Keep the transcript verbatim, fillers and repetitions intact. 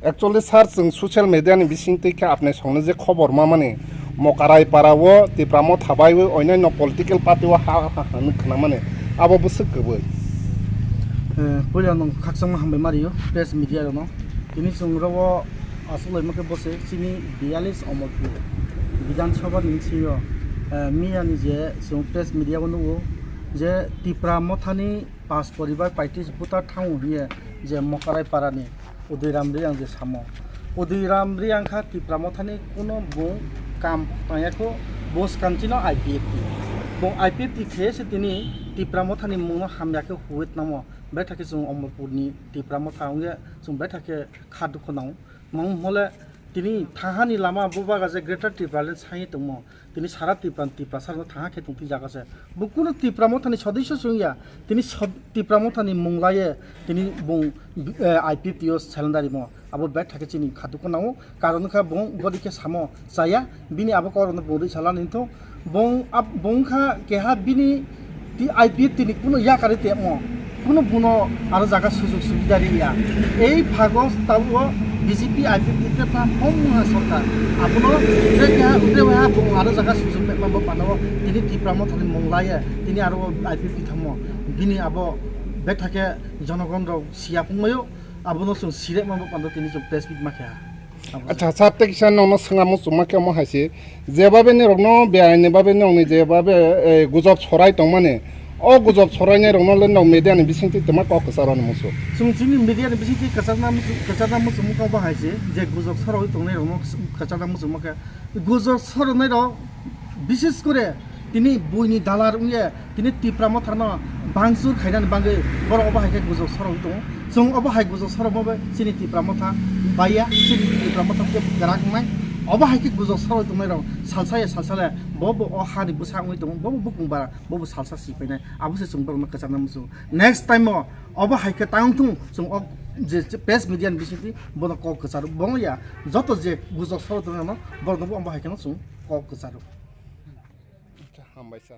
Actually, sir, chwng social media ni bising twi khe apni songno je khobor ma mani, Mokarai para o Tipra Motha bai o oinai no political party o ha ha ha hinwi khna mani, abo bwswk kwbwi. Eh, puila nwng khakchangma hambai ma rio press media rokno. Tini chwng oro o aswk laima khe bose chini biyalish Omorpur Bidhan Sabha ni bisingo, eh, miya ni je chwng press media o nugo je Tipra Motha ni pas poribar paitris buta thango hiye je Mokarai para ni Udui Ram Reang je samo. Udui Ram Reang kha Tipra Motha ni kuno bung kam tangya kho, bung swkang chino I P F T. Bung I P F T khe se tini Tipra Motha ni mungno hamya khe huwi tnamo. Betha khe chwng Omorpur ni Tipra Motha wngya chwng betha khe kha dukhu nango. Mang hole tini thahani lama bubaga je Greater Tipraland sai tongmo. Tini sara Tipra, Tiprasa rok thaha khe tongtwi jaga se. Bo kuno Tipra Motha ni sodisyo se wngya. Tini sod-, Tipra Motha ni mung laiye tini bung, eh, I P F T o seleng darimo. Abo betha khe chini kha dukhu nango. Karon wngkha bung bodi khe samo chaya. Bini abo kok rokno bung rwi sala nini thung. Bung ab-, bung kha keha bini T I P T ni kuno yakari temo, kuno buno aro jaga sujug subida riya. Ei phago tabuk B J P I P T ni tepha hom mungha sorkar. Abono je keha, je keha bung aro jaga sujug pema bo panao tini Tipra Motha ni mung laiye, tini aro I P T thamo. Bini abo betha khe jonogon rok siya pungmayo, abono chwng sirek ma bo pando tini chwng press meet ma khe. Acha, sir, tei kisa nokno swngna muchungma khe omo hai se, je babe ni rokno beaini babe nokni je babe, eh, gujok sorai tongmani, o gujok sorainai rokno le nok media ni bisingtwi twma kok kwcharo ni muchung. Chwng chini media ni bisingtwi kwcharna muchung, kwcharna muchungma khe obo hai se, je gujok soroi tongnai rokno kwcharna muchungma khe, gujok soronai rok bises kore tini buini dalar wngye tini Tipra Motha no bangchur khainani bagwi borok obo hai khe gujok sorogwi tongo. Chwng obo hai gujok sorogma bai chini Tipra Motha baiya, chini Tipra Motha khe kwrak wngnai. Obo hai khe gujok sorogwi tongnai rok salsa ya salsa le bo bo o hani bwsa wngwi tongo, bo bo bukung bara, bo bo salsa si painai. Abo se chwng borokno kwcharna muchungo. Next time o obo hai khe tang thung chwng o je, je press media ni bisingtwi bono kok kwcharo. Bono ya joto je gujok sorogwi tongnai rokno borokno bo obo hai kheno chwng kok kwcharo. Hambai sir.